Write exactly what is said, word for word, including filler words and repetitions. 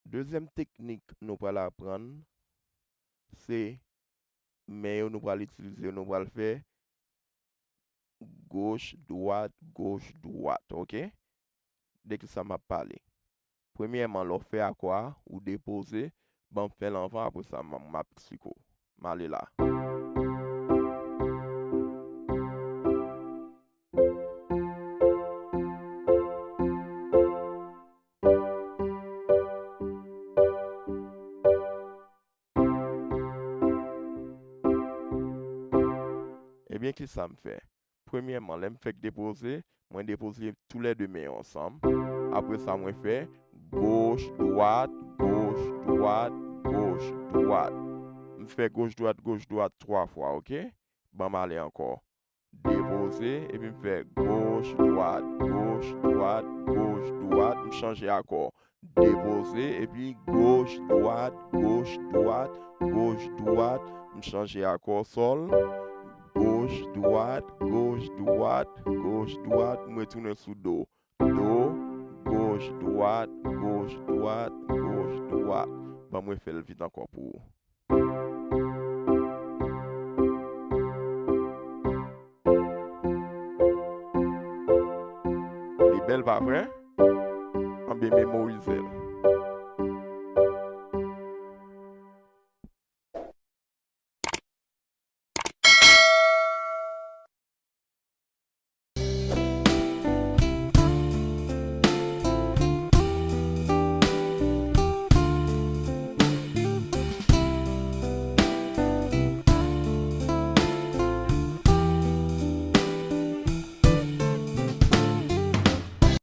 Dezyèm teknik nou pral aprann, se men yo nou pral itilize, nou pral fè goch, dwat, goch, dwat, oke? De kisa m ap pale? Premyèman, lè w fè akò a, ou depoze, ban m fè l anvan, apre sa, m, m ap eksplike w. M ale la. Ebyen, kisa m fè? Premyèman, lè m fèk depoze, mwen depoze toulède men yo ansanm. Apre sa, mwen fè goch, dwat, goch, dwat, goch, dwat. M fè goch, dwat, goch, dwat twa fwa, oke? Ban m ale ankò. Depoze, epi m fè goch, dwat, goch, dwat, goch, dwat. M chanje akò. Depoze, epi goch, dwat, goch, dwat, goch, dwat. M chanje akò sòl. Goch, dwat, goch, dwat, goch, dwat. M retounen sou do. Do, goch, dwat, goch, dwat, goch, dwat. Ban mwen fè l vit ankò pou ou. Li bèl, pa vre? Anben, memorize l.